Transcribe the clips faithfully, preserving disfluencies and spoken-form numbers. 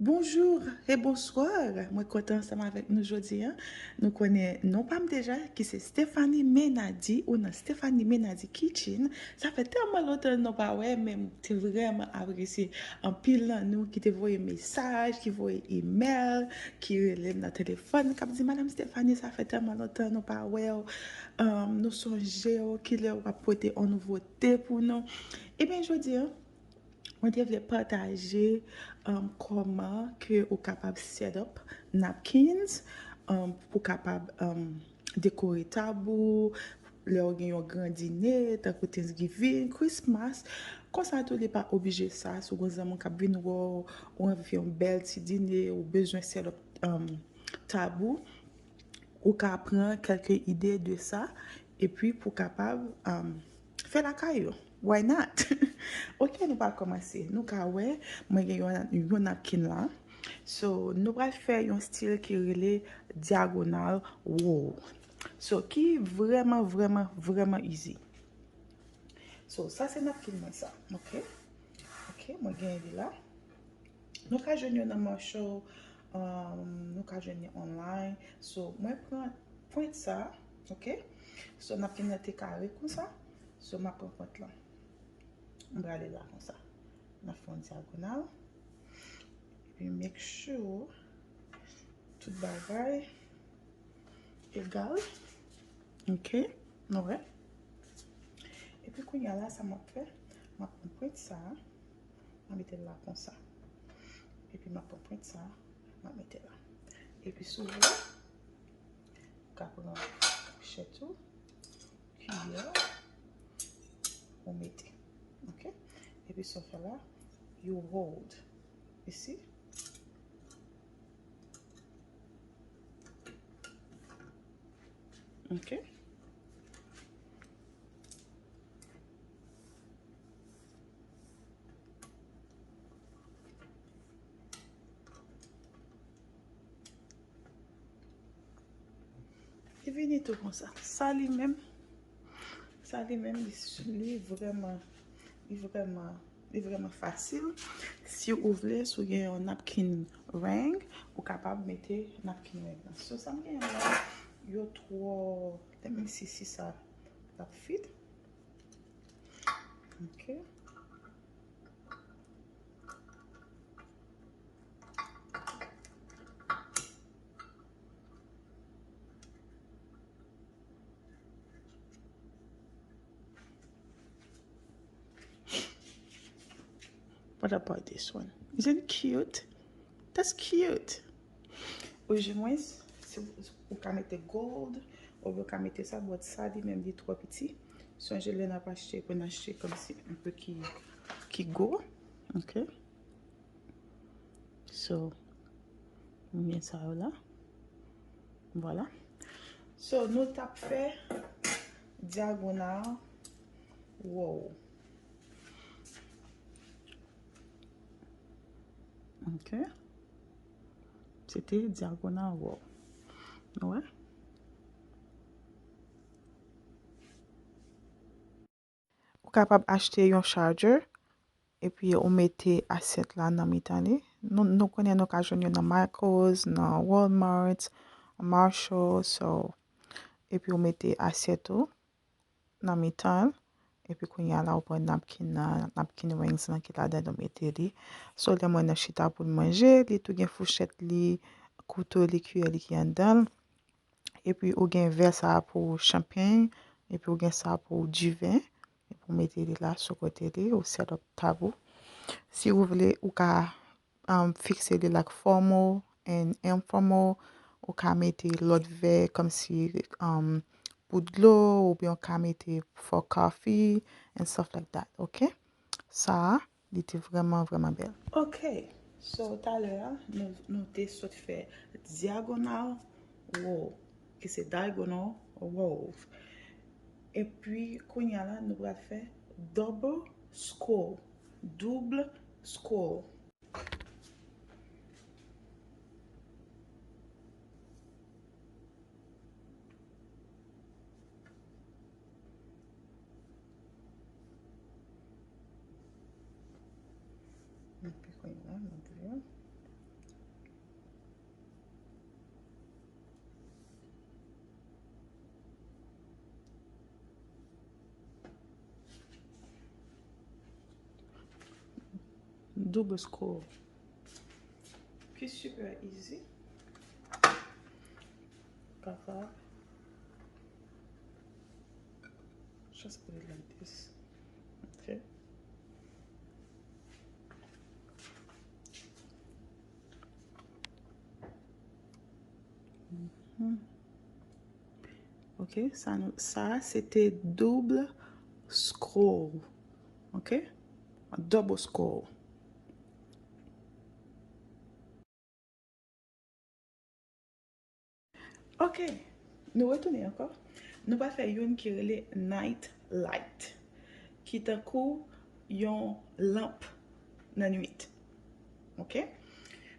Bonjou e bonswa. Mwen kontan ansanm avèk nou jodi a. Nou konnen non pa m deja, ki se Stephanie Menady, ou nan Stephanie Menady Kitchen. Sa fè tèlman lontan nou pa wè, men m te vrèman apresye anpil nan nou ki te voye mesaj, ki voye imèl, ki rele m nan telefòn, k ap di, "Madam Stephanie, sa fè tèlman lontan nou pa wè w. Anm, nou sonje w, kilè w ap pote yon nouvote pou nou?" Ebyen, jodi a, mwen te vle pataje, um, kòman ke ou kapab set up napkins, um, pou kapab, um, dekore tab ou, lè w gen yon gran dine, tankou Thanksgiving, Christmas. Konsa tou, li pa oblije sa, si w gen zanmi w k ap vin wè w, ou anvi fè yon bèl ti dine, ou bezwen set up, um, tab ou, ou ka pran kèlke ide de sa, epi pou kapab, um, fè lakay ou. Why not? Ok, nou pral kòmanse. Nou ka wè, mwen gen yon, yon napkin la. So, nou pral fè yon stil ki rele diagonal roll. So, ki vrèman, vrèman, vrèman easy. So, sa se napkin mwen sa. Ok? Ok, mwen gen li la. Nou ka jwenn yo nan Marshall, um, nou ka jwenn yo online. So, mwen pran pwent sa, ok? So, napkin nan te kare konsa. So, m ap pran pwent lan. M prale la konsa. M ap fè yon diagonal. Epi make sure tout bagay egal. Ok, nou wè. Epi kounye a la, sa m ap fè, m ap pran pwent sa a, m ap mete l la konsa. Epi m ap pran pwent sa a, m ap mete la. Epi si w vle, ou ka pran fouchèt ou, kiyè, ou mete. Ok? Epi sa w fè la, you hold. Isi. Ok. Li vini tou konsa. Sa li menm, sa li menm, li, li vrèman, li vrèman, li vrèman fasil. Si ou vle, si w gen yon napkin ring, ou kapab mete napkin ring lan. So, sa m gen la, yo twò, let me see si sa l ap fit. Ok. What about this one? Isn't it cute? That's cute. Ou jwenn, si ou ka mete gold, oubyen ou ka mete sa, but sa li menm li twò piti. Sonje lè n ap achte, pou n achte kòmsi enpe ki, ki gwo. Ok. So, m gen sa yo la. Vwala. So, nou t ap fè diagonal roll. Ok. Se te diagonal roll. Nou wè? Ou kapab achte yon charger, epi ou mete asyèt la nan mitan li. Nou, nou konnen nou ka jwenn yo nan Michaels, nan Walmart, Marshall, so, epi ou mete asyèt ou nan mitan l, epi kounye a la ou pran napkin nan, napkin rings lan ki ladan l ou mete li. So, lè mwen nan chita pou l manje, li tou gen fouchèt li, kouto li, kiyè li ki anndan l. Epi ou gen vè sa a pou chanpeny, epi ou gen sa a pou diven, epi ou mete li la sou kote li, ou set up tab ou. Si ou vle, ou ka, um, fikse li like formal and informal, ou ka mete lòt vè kòmsi, um, pou dlo, oubyen ou ka mete for coffee and stuff like that, ok? Sa a, li te vrèman, vrèman bèl. Ok, so talè a, nou, nou te sot fè diagonal roll, ki se diagonal roll. Epi, kounye a la, nou pral fè double scroll, double scroll. Epi kounye a, nou di yo. Double scroll. Ki super easy. Kapab. Just put it like this. Okay. Mhm. Ok, sa nou, sa se te double scroll. Ok? Double scroll. Ok, nou retounen ankò. Nou pral fè youn ki rele night light, ki tankou yon lanp nan nwit. Ok?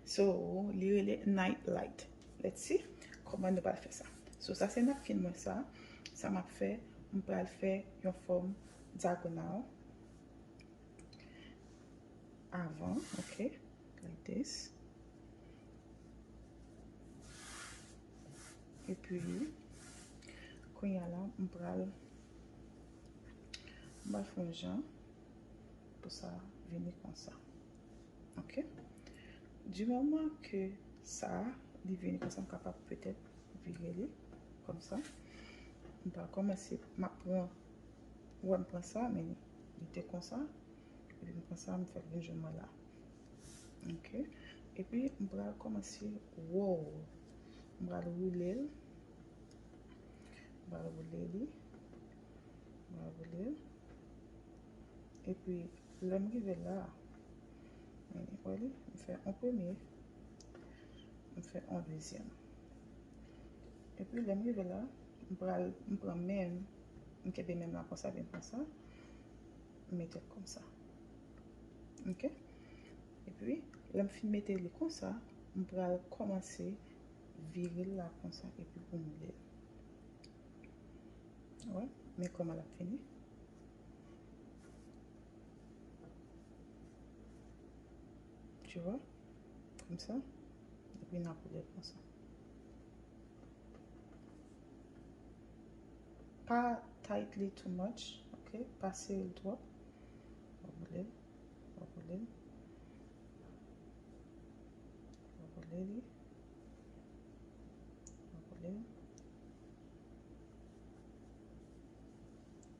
So, li rele night light. Let's see kòman nou pral fè sa. So, sa se napkin mwen sa. Sa m ap fè, m pral fè yon fòm dyagonal avan, ok? Like this. Epi, kounye a la, m pral, m pral fè yon jan pou sa vini konsa. Ok? Du moment que sa, li vini konsa, m kapab petèt vire li konsa. M pral kòmanse, m ap pran, ou wè m pran sa, men li te konsa. Epi m pran sa, m fè l vin jwenn mwen la. Ok. Epi m pral kòmanse, wow. M pral woule l. M pral woule li. M pral woule l. Epi lè m rive la, wè li, m fè yon premye, m fè yon dezyèm. Epi lè m rive la, m pral, m pran men m, m kenbe men m la konsa, epi m pran sa, m mete l konsa. Ok? Epi, lè m fin mete li konsa, m pral kòmanse vire l la konsa, epi pou m woule l. Wè, men kòman l ap fini. Tu vois? Konsa. Epi n ap woule l konsa. Pa tightly too much, ok? Pa sere l twòp. W ap woule l, w ap woule l, w ap woule li, w ap woule l,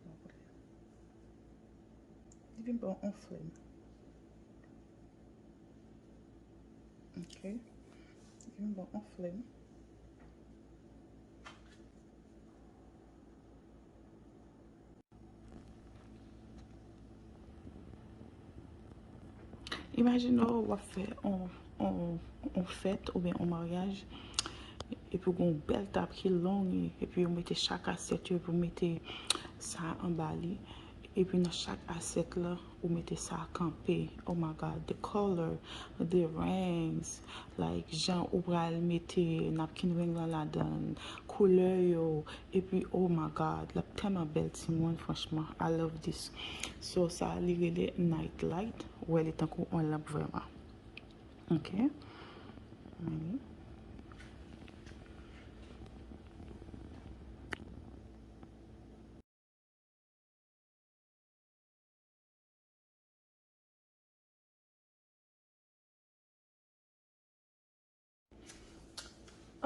w ap woule l. Li vin pran yon flame. Ok. Li vin pran yon flame. Imajine w ap fè on, on, on fèt oubyen on maryaj, epi w gen yon bèl tab ki long, epi yo mete chak asyèt yo, epi w mete sa anba li, epi nan chak asyèt la, ou mete sa kanpe. Oh my God, the color, the rings, like, jan ou pral mete napkin ring lan ladan, koulè yo, epi, oh my God, l ap tèlman bèl, timoun, franchman, I love this. So, sa, li rele night light. Ou wè, li tankou yon lanp vrèman. Ok. Ann.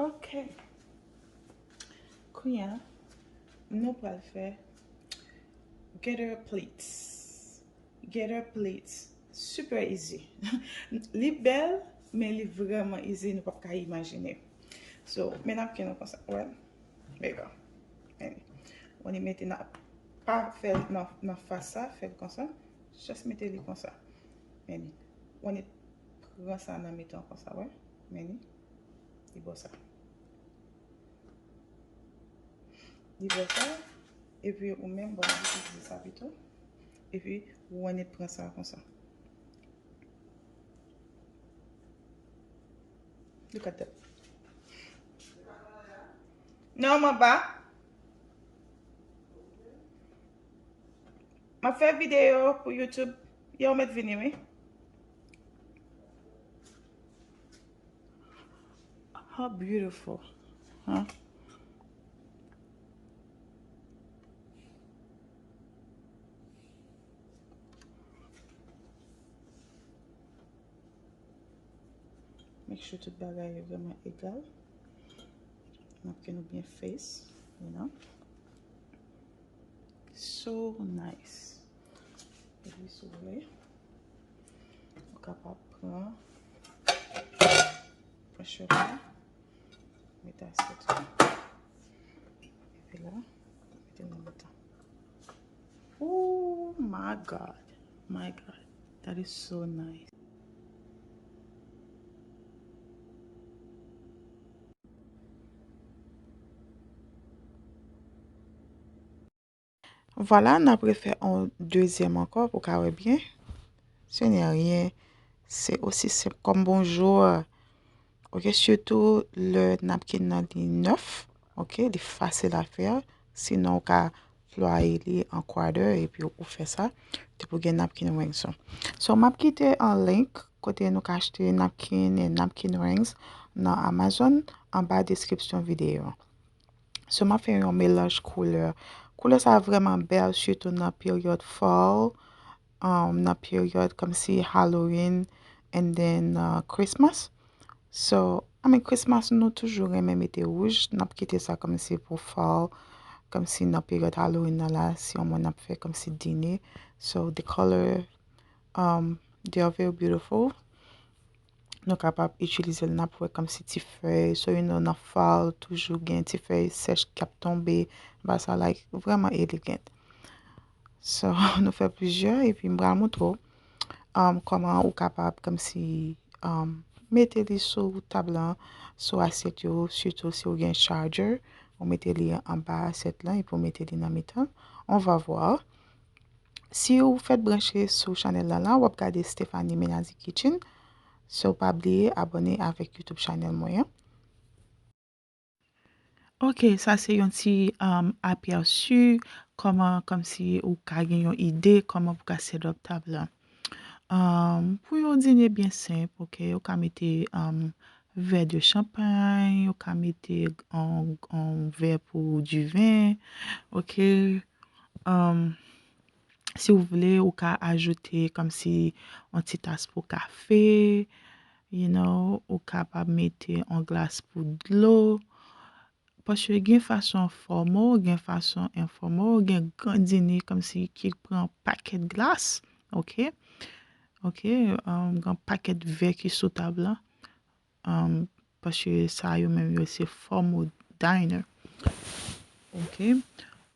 Ok. Kounye a, nou pral fè glitter plates. Glitter plates. Super easy. Li bèl, men li vrèman easy, nou p ap ka imajine. So, men napkin nou konsa, wè. There you go. Ann. Ou annik mete nan, pa fè l nan, nan fas sa, fè l konsa. Just mete li konsa. Ann. Ou annik pran sa nan mitan konsa, wè. Ann. Li bò sa. Li bò sa. Epi ou menm, bon, m ap itilize sa pito. Epi ou annik pran sa konsa. Look at that. Non, mwen pa. M ap fè videyo pou YouTube. Yo, mèt vini, wi. How beautiful, huh? Make sure tout bagay yo vrèman egal. Napkin ou byen face, you know. So nice. Epi si w vle, ou kapab pran pressure la, mete asyèt ou. Epi la, mete l nan mitan. Oh my God. My God. That is so nice. Vwala, n ap refè yon dezyèm ankò pou w ka wè byen. Ce n'est rien. Se osi senp kòm bonjou. Ok, sitou lè napkin nan li nèf. Ok, li fasil a fè. Sinon, ou ka plwaye li an quarter epi ou fè sa. Depi w gen napkin rings ou. So, m ap kite an link kote nou ka achte napkin and napkin rings nan Amazon anba deskripsyon videyo. So, m ap fè yon melanj koulè. Koulè sa vrèman bèl, sitou nan peryòd fall, um, nan peryòd kòmsi Halloween, and then uh, Christmas. So, I mean, Christmas, nou toujou renmen mete wouj. N ap kite sa kòmsi pou fall, kòmsi nan peryòd Halloween nan la, si yon moun ap fè kòmsi dine. So, the color, um, they are very beautiful. Nou kapab itilize l, n ap wè kòmsi ti fèy. So, you know, nan fall, toujou gen ti fèy sèch k ap tonbe. Ba sa, like, vrèman elegant. So, nou fè plizyè, epi m pral montre w, um, kòman ou kapab, kòmsi, um, mete li sou tab lan, sou asyèt yo, sitou si w gen charger, ou mete li anba asyèt lan, epi w mete li nan mitan. On va voir. Si w fèk branche sou chanèl lan la, w ap gade Stephanie Menazi Kitchen. So, pa bliye abòne avèk YouTube chanèl mwen an. Ok, sa se yon ti, um, apèsi kòman, kòmsi ou ka gen yon ide kòman pou ka set up tab lan. Um, pou yon dine byen senp, ok, ou ka mete, um, vè de chanpay, ou ka mete yon, yon vè pou diven, ok. Um, si w vle, ou ka ajoute kòmsi yon ti tas pou kafe, you know, ou kapab mete yon glas pou dlo. Paske gen fason fòmal, gen fason enfòmal, gen gran dine kòmsi ki pran pakèt glas, ok? Ok, um, gen pakèt vè ki sou tab lan. Um, paske sa yo menm yo se formal diner. Ok.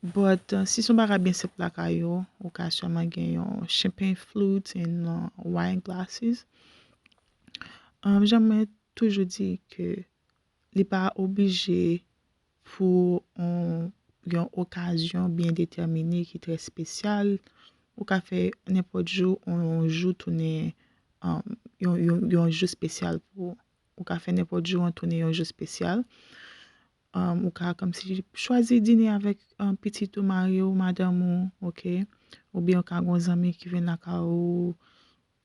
But, uh, si se yon bagay byen senp lakay ou, ou ka sèlman gen yon champagne flute and uh, wine glasses. Um, jan mwen toujou di ke li pa oblije pou yon, yon okazyon byen detèmine ki trè espesyal. Ou ka fè nenpòt jou, yon jou tounen, um, yon, yon, yon jou espesyal pou ou. Ou ka fè nenpòt jou an tounen yon jou espesyal. Um, ou ka kòmsi chwazi dine avèk, um, pitit ou, mari w, madanm ou, ok? Oubyen ou ka gen yon zanmi ki vin lakay ou.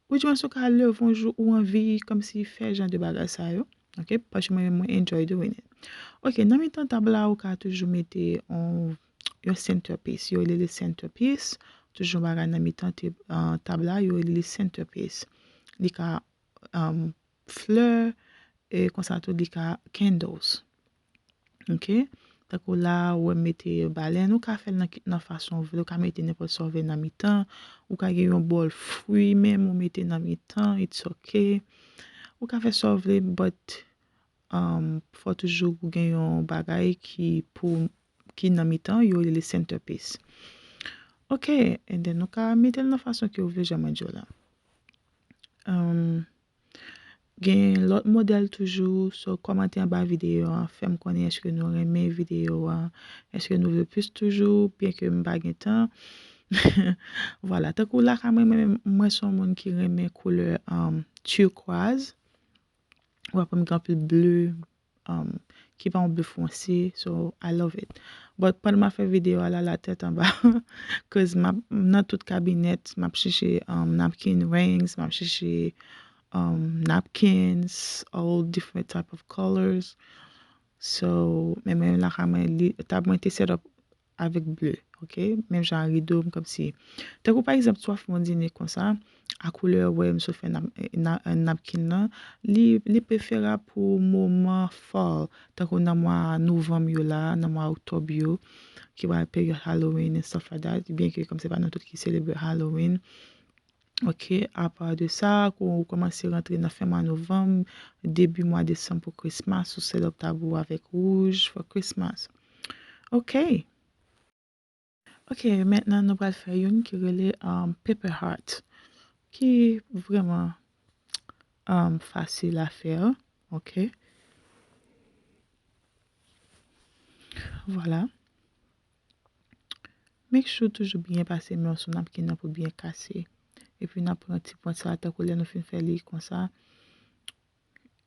Ou di mwen si w ka leve yon jou ou anvi kòmsi fè jan de bagay sa yo. Ok? Paske mwen, mwen enjoy doing it. Ok, nan mitan tab la, ou ka toujou mete yon, yon centerpiece. Yo rele li centerpiece. Toujou bagay nan mitan te, uh, tab la, yo rele li centerpiece. Li ka, um, flè, e konsa tou li ka candles. Ok? Tankou la, ou wè m mete balèn, ou ka fè l nan, nan fason w vle, ou ka mete nenpòt sa w vle nan mitan, ou ka gen yon bòl fwi menm, ou mete nan mitan, it's ok. Ou ka fè sa w vle, but, um, fò toujou ou gen yon bagay ki pou, ki nan mitan, yo rele li centerpiece. Ok, and then ou ka mete l nan fason ke w vle, jan mwen di w la. Um, Gen lòt modèl toujou, so kòmante anba videyo a, fè m konnen èske nou renmen videyo a, èske nou vle plis toujou, byen ke m pa gen tan. Vwala, tankou lakay mwen, mwen, mwen se yon moun ki renmen koulè, um, turquoise. Ou wè, m gen anpil ble, um, ki pa yon ble fonse, so I love it. But pandan m ap fè videyo a la, la tèt anba, cause m ap, nan tout kabinèt, m ap chèche, um, napkin rings, m ap chèche, um, napkins, all different type of colors. So, men mwen lakay mwen, li, tab mwen te set up avèk ble, oke? Menm jan rido m kòmsi. Tankou pa egzanp, si w ap fè yon dine konsa, a koulè wè m sot fè nap-, na-, napkin nan, li, li preferab pou moman fall, tankou nan mwa novanm yo la, nan mwa oktòb yo, ki pral peryòd Halloween and stuff like that, byen ke kòm se pa nou tout ki selebre Halloween. Oke, apa de sa, kou ou kòmanse rantre nan fen mwa novanm, debi mwa desanm pou Christmas, ou set up tab ou avèk wouj for Christmas. Oke. Oke, mentnan nou pral fè youn ki rele, um, Paper Heart, ki vrèman, um, fasil a fè, oke. Vwala. Make sure toujou byen pase men w sou napkin nan pou byen kase. Epi n ap pran ti pwent sa, tankou lè nou fin fè li konsa.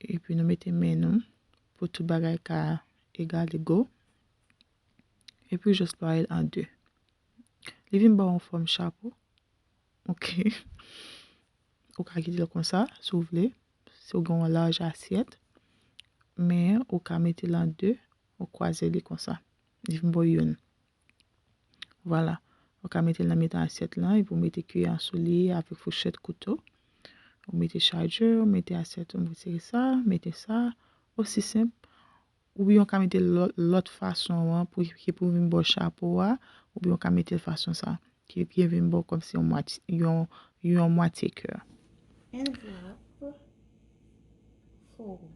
Epi nou mete men nou pou tout bagay ka egal ego. Epi w just plwaye l an de. Li vin ba w yon fòm chapo. Oke. Ou ka kite l konsa, si w vle. Si w gen yon laj asyèt. Men ou ka mete l an de, ou kwaze li konsa. Li vin ba w youn. Vwala. Ou ka mete l nan mitan asyèt lan, epi w mete kiyè an sou li avèk fouchèt, kouto. Ou mete chaje, ou mete asyèt, ou retire sa, mete sa. Osi senp. Oubyen w ka mete l lòt, lòt fason an pou, ki pou vin ba w chapo a, oubyen w ka mete l fason sa, ki, ki vin ba w kòmsi yon mwatye, yon, yon mwatye kè. Envelop, fold.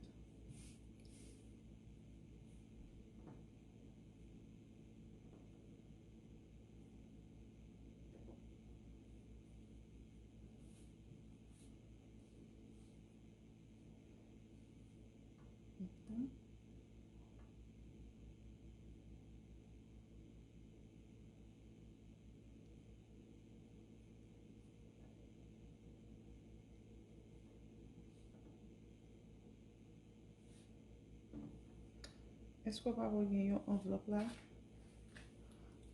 Èske w pa wè gen yon anvlòp la?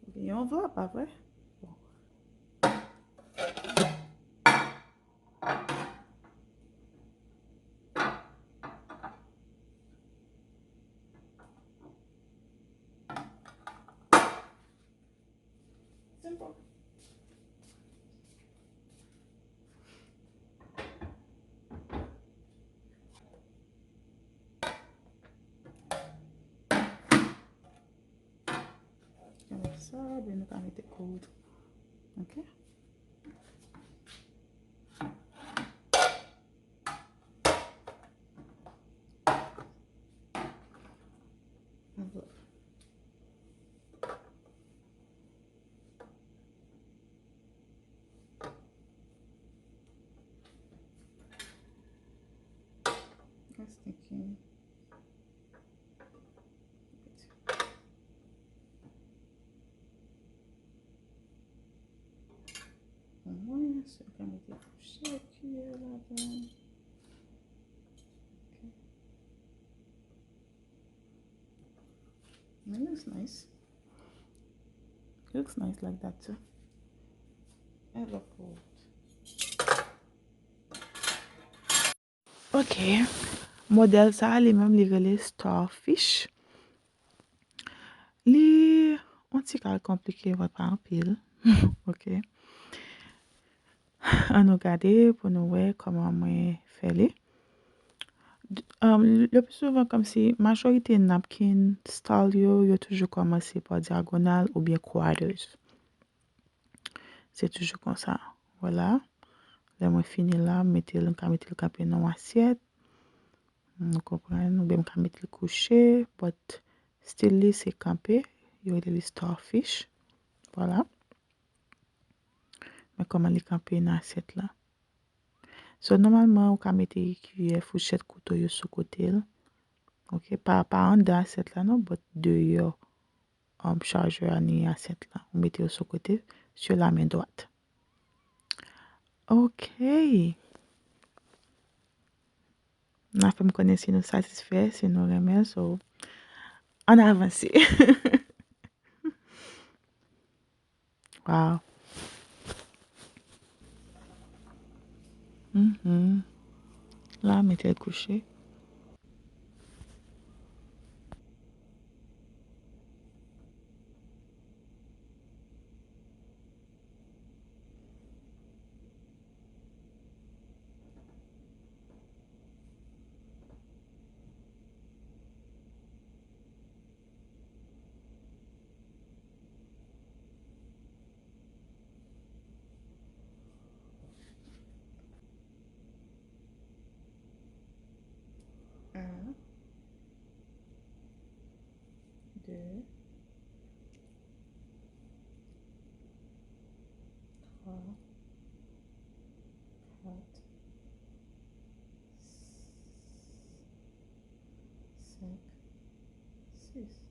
Ou gen yon anvlòp, pa vre? Bon. Simple. Konsa, oubyen nou ka mete gold. Ok? That's thinking. Mwen, sa ka mete kouche kiyè ladan. Ok. It looks nice. It looks nice like that too. I love gold. Ok. Modèl sa a, li menm, li rele Starfish. Li yon ti kal konplike, but pa anpil. Ok. Ann nou gade pou nou wè kòman mwen fè li. D-, um, le pli souvan, kòmsi majorite napkin style yo, yo toujou kòmanse pa dyagonal oubyen quarters. Se toujou konsa. Vwala. Lè mwen fini la, m mete l, m ka mete l kanpe nan yon asyèt. Nou konprann? Oubyen m ka mete l kouche, but stil li se kanpe. Yo rele li starfish. Vwala. Men kòman li kanpe nan asyèt la. So, nòmalman, ou ka mete kiyè, fouchèt, kouto yo sou kote l. Ok, pa, pa anndan asyèt la non, but deyò, um, chajè a ni asyèt la. Ou mete yo sou kote, sur la main droite. Ok. N a fè m konnen si nou satisfè, si nou renmen l, so, ann avanse. Wow. Mhm. La, mete l kouche. Senk, sis.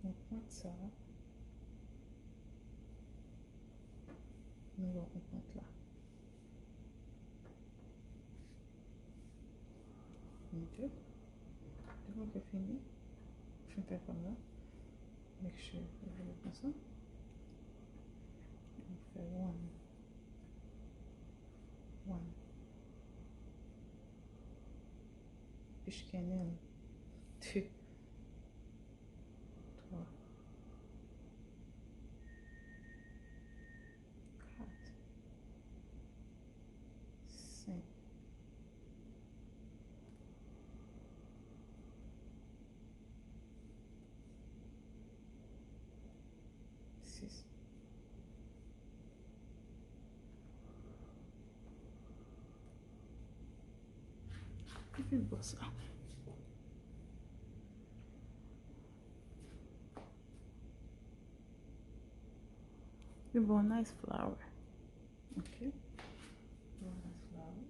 Nan pwent sa, nou wè yon pwent la. Ok. Depi w fini, fin fè kòn nan. Make sure w fè konsa. Ou fè one. One. Pishkennen. Two. Twa. Kat. Senk. Sis. Epi bò sa. Li ba w nice flower. Ok. Li ba w nice flower.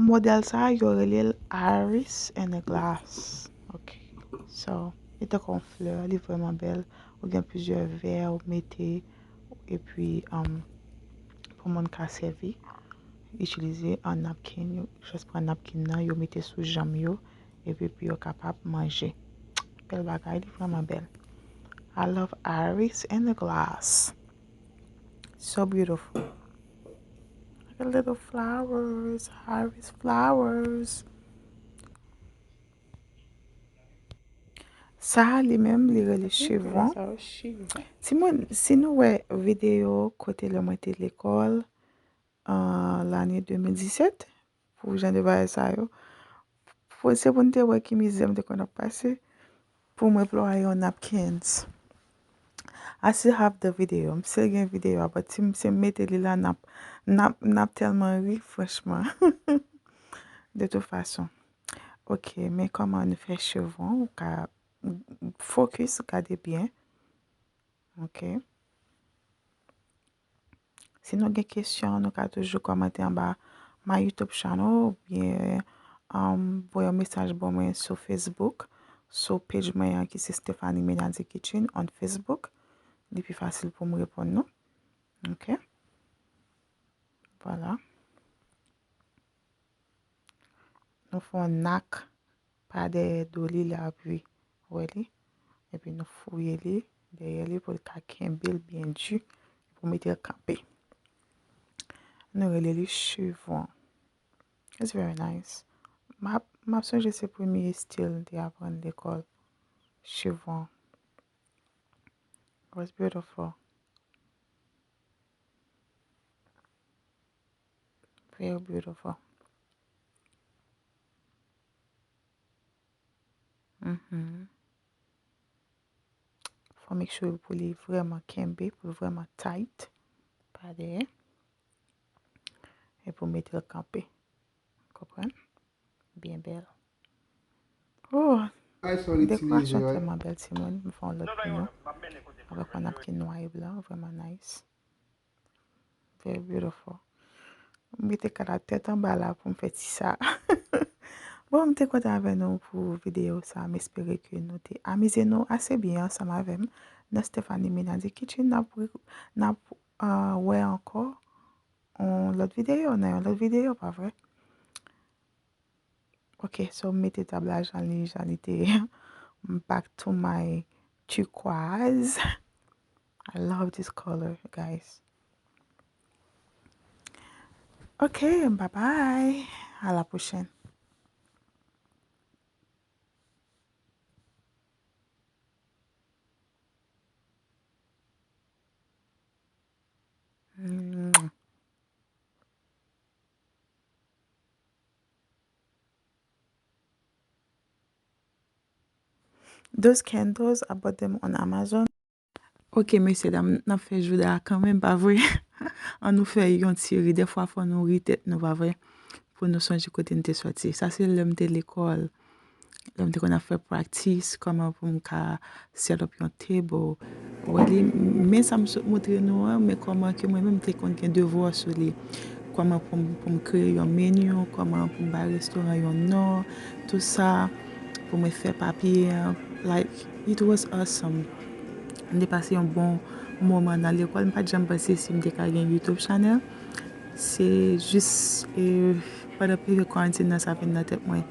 Modèl sa a, yo rele l Iris in a Glass. Ok. So, li tankou yon flè, li vrèman bèl. Ou gen plizyè vè ou mete, epi, um, pou moun ka sèvi, itilize an napkin. Yo just pran napkin nan, yo mete sou janm yo, epi pou yo kapab manje. Bèl bagay, li vrèman bèl. I love Iris in a Glass. So beautiful. Look at little flowers, Iris flowers. Sa a li menm, li rele chevron. Timoun, si nou wè videyo kote lè mwen te lekòl, an lane de mil disèt, pou jan de bagay sa yo, pou, se pou n te wè ki mizè m te konn ap pase pou mwen plwaye yon napkins. I still have the video. M still gen videyo a, but si m, si m mete li la, n ap, n ap, n ap tèlman ri, franchman. De tout fason. Ok, men kòman nou fè chevron, ou ka fokis, gade byen. Ok. Si nou gen kesyon, nou ka toujou kòmante anba my YouTube channel oubyen, um, voye yon mesaj ban mwen sou Facebook, sou page mwen an ki se Stephanie Menadie Kitchen on Facebook. Li pi fasil pou m reponn nou. Ok. Vwala. Nou fè yon nak pa dèyè do li la, wi. Wè li? Epi nou fouye li dèyè li pou l ka kenbe l byen di, pou mete l kanpe. Nou rele li chevron. It's very nice. M ap, m ap sonje se premye stil m te aprann lekòl. Chevron. It was beautiful. Very beautiful. Mhm. Fò make sure pou li vrèman kenbe, pou l vrèman tight. Pa dèyè. E pou mete l kanpe. Konprann? Byen bèl. Oh, dekorasyon tèlman bèl, timoun. M fè yon lòt pou nou. Avèk yon napkin nwa e blan, vrèman nice. Very beautiful. M rete kale tèt anba la pou m fè ti sa. Bon, m te kontan avè nou pou videyo sa. M espere ke nou te amize nou ase byen ansanm avè m nan Stephanie Minady Kitchen. N ap, n ap, uh, wè ankò yon lòt videyo, nan yon lòt videyo, pa vre? Ok, so m mete tab la jan li, jan li te ye. M back to my turquoise. I love this color, guys. Ok, bye bye. À la prochaine. Mwah. Those candles, I bought them on Amazon. Ok, mesye dam, n ap fè jouda a kanmenm, pa vre? An nou fè yon ti ri. Dèfwa, fò nou ri tèt nou, pa vre? Pou nou sonje kote n te sòti. Sa se lè m te lekòl. Lè m te konn ap fè practice, kòman pou m ka set up yon table. Ou wè li, men sa m sot montre nou an, men kòman ke mwen menm m te konn gen devwa sou li. Kòman pou m, pou m kreye yon menu, kòman pou m bay restoran yon non, tout sa, pou mwen fè papye an. Like, it was awesome. M te pase yon bon moman nan lekòl. M pa t janm panse si m te ka gen YouTube channel. Se jis, e, pandan peryòd kwarantin nan sa vin nan tèt mwen.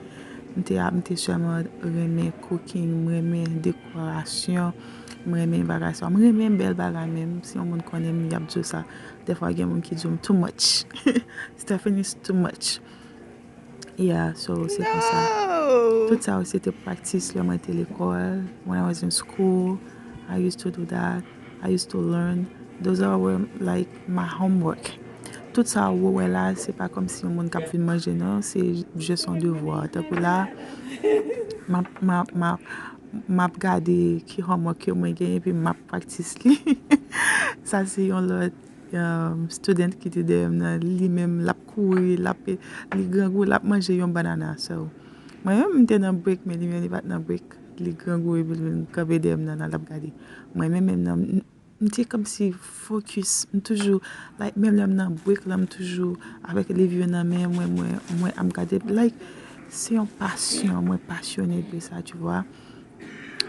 M te ap, m te sèlman renmen cooking, m renmen dekorasyon, m renmen bagay sa. M renmen bèl bagay menm. Si yon moun konnen m, y ap di w sa. Dèfwa, gen moun ki di w m too much. Stephanie is too much. Yeah, so se konsa. Tout sa yo se te practice lè mwen te lekòl. When I was in school, I used to do that. I used to learn. Those are were, like, my homework. Tout sa ou wè la, se pa kòmsi yon moun k ap vin manje, non. Se jis yon devwa. Tankou la, m ap, m ap, m ap, m ap gade ki homework ke mwen gen, epi m ap practice li. Sa se yon lòt, um, student ki te dèyè m nan, li menm, l ap kouri, l ap, li grangou, l ap manje yon banana. So, mwen menm, m te nan break, men li menm, li pa t nan break. Li grangou, epi l vin kanpe dèyè m nan, l ap gade. Mwen menm, menm nan, m, m te kòmsi focus, m toujou, like, menm lè m nan break la, m toujou avèk liv yo nan men mwen, mwen, mwen ap gade. Like, se yon pasyon, mwen pasyone de sa, tu vois.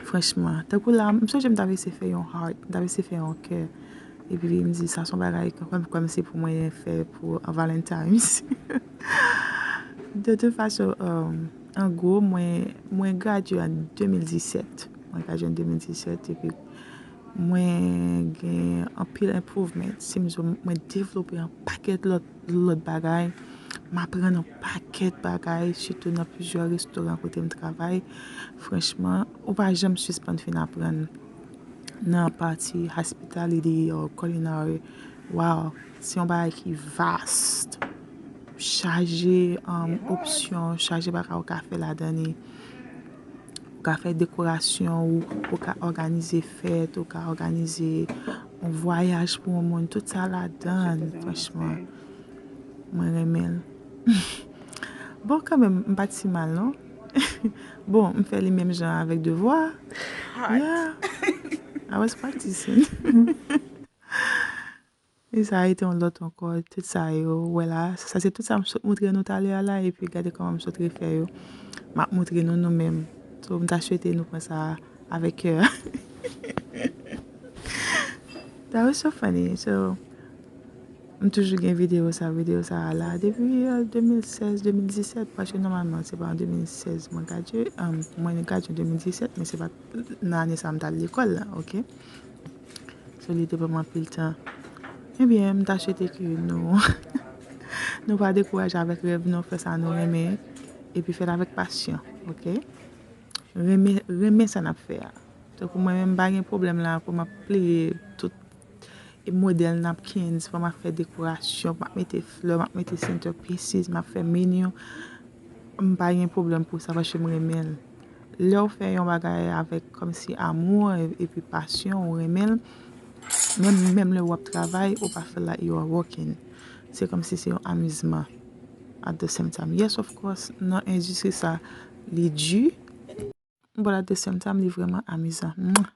Franchman, tankou la, m sonje m t ap eseye fè yon heart, m t ap eseye fè yon kè. Epi m di, sa se yon bagay kòm, kòm se pou mwen fè pou an Valentine's. De tout fason, um, an gwo, mwen, mwen gradye an de mil disèt. Mwen gradye an de mil disèt, epi mwen gen anpil improvement. Si m di w, mwen devlope yon pakèt lòt, lòt bagay. M aprann yon pakèt bagay, sitou nan plizyè restoran kote m travay. Franchman, ou pa janm sispann fin aprann nan pati hospitality or culinary. Wow, se yon bagay ki vast. Chaje, um, opsyon, chaje bagay ou ka fè ladan li. Ou ka fè dekorasyon, ou, ou ka òganize fèt, ou ka òganize yon vwayaj pou yon moun. Tout sa ladan, franchman. Mwen renmen l. Bon, kanmenm, m pa t si mal, non? Bon, m fè li menm jan avèk devwa. Yeah. I was practicing. E sa a rete yon lòt ankò, tout sa yo, wè la. Sa se tout sa m sot montre nou talè a la, epi gade kòman m sot refè yo. M ap montre nou nou menm. So, m ta swete nou pran sa avèk kè. That was so funny. So, m toujou gen videyo sa, videyo sa a la. Depi, euh, de mil sèz, de mil disèt, paske nòmalman, se pa an de mil sèz mwen gradye. Um, mwen gradye an de mil disèt, men se pa nan ane sa a m t al lekòl la, ok? So, li te pran m anpil tan. Ebyen, m ta swete ke nou, nou pa dekouraje avèk rèv nou, fè sa nou renmen, epi fè l avèk pasyon, ok? Renmen, renmen sa n ap fè a. Tankou mwen menm, m pa gen pwoblèm la pou m ap plede tout modèl napkins, fò m ap fè dekorasyon, m ap mete flè, m ap mete centerpieces, m ap fè menu. M pa gen pwoblèm pou sa paske m renmen l. Lè w fè yon bagay avèk kòmsi amou epi pasyon, ou renmen l, menm, menm lè w ap travay, ou pa fè l like you are working. Se kòmsi se yon amizman at the same time. Yes, of course, nan endistri sa, li di, but at the same time, li vrèman amizan. Mwah!